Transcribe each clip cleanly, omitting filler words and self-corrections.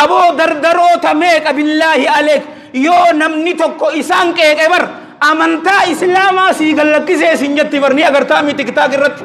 Aboo dardaroota meeqa, billaahi aleek, yoo namni tokko isaan qeeqe bar amantaa islaamaa sii gallakkisee isin jetti bar. Ni agartaa mi TikTok irratti?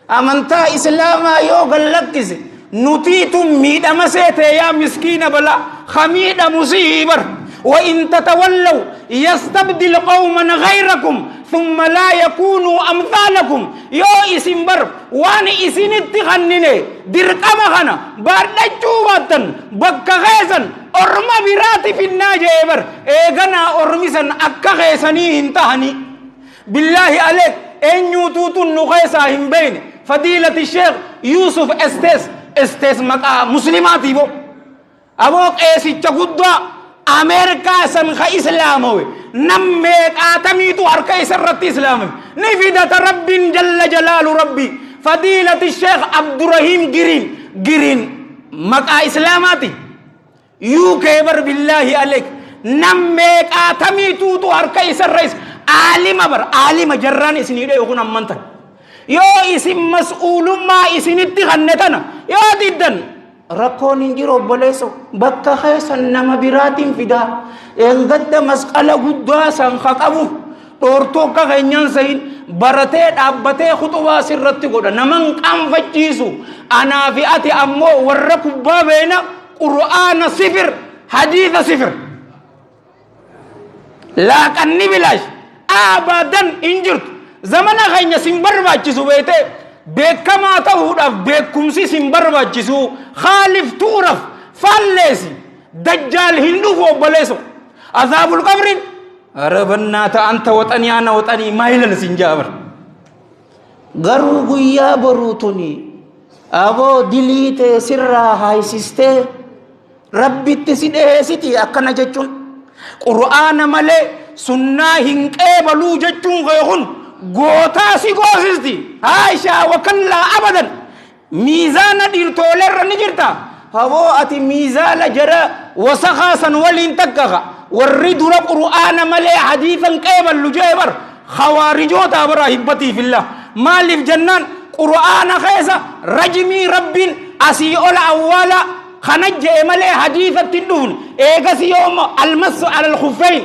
Amantaa islaamaa yoo gallakkise nutiitu miidhama seete. Yaa miskiina, balaa ka miidhamu sihii bar. وإن تتولوا يستبدل قوما غيركم ثم لا يكونوا أمثالكم. Yoo isin bar waan isinitti kannine dirqama kana baadhachuu baattan, bakka keessan orma biraati finnaa jee bar. Eeganaa ormi san akka keessanii hin tahanii. Billaahi aleek, eenyuutuutun nu keessaa hin beeyne fadiilati Sheekh Yuusuf Estes. Estes maqaa muslimaatii bo. Aboo, qeesicha guddaa Ameerikaa san ka islaamawe, nam meeqaatamiitu harka isa irratti islaamame ni fidata Rabbiin jalla jalaalu rabbi. Fadiilati Sheekh Abdurrahiim Giriin. Giriin maqaa islaamaati UK bar. Billaahi aleek, nam meeqaatamiituutu harka isarra is aalima bar. Aalima jarraan isinii dhayu kun ammantan yoo isin mas'uulummaa isinitti kanne tana yoo diddan, rakkoon hin jiru obboleesso, bakka keessan nama biraatiin fidaa. Eengadda masqala guddaa san ka qabu dhoortoo akka keenyaan sahin baratee dhaabbatee khuxubaa sirratti godha, naman qaanfachiisu. Anaa fi ati ammoo warra kubbaa beena, qur'aana sifir, hadiisa sifir, laaqanni bilaash abadan hin jirtu. Zamana keenya sin barbaachisu beete beekamaa ta'uudhaaf, beekumsi sin barbaachisu. Khaalif tu'raf, faalleesi. Dajjaal hin dhufu obboleesso. Azaabul qabrin arabannaata anta waxanii ana waxanii maayilan sin jaabar. Garuu guyyaa boruu tuni aboo dilii tee sirraa haaysistee Rabbitti si dheessiti. Akkana jechuun qur'aana malee sunnaa hin qeebaluu jechuun kee kun gootaa si goosisti. Haashaa wakallaa, abadan miizaana dhiirtooleerra ni jirta. Haboo, ati miizaana jara wasakaa san waliin takka. Warri dura qur'aana malee hadiisan qeeballu jee bar khawaarijootaa bara. Hibbatii fillah, maaliif jennaan qur'aana keessa rajmii Rabbiin asii ola awwaala kana je'e malee hadiisatti hin dhufne. Eegas yoo almasu alal khuffayn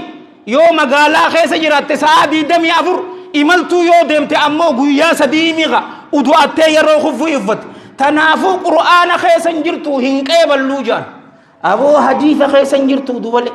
yoo magaalaa keessa jiraatte sa'aa 24, imaltuu yoo deemte ammoo guyyaa 3 miqa udu'attee yeroo kuffuu uffatte. Tanaafuu qur'aana keessa hin jirtu, hin qeeballuu jedhan. Aboo, hadiisa keessa hin jirtu dubale.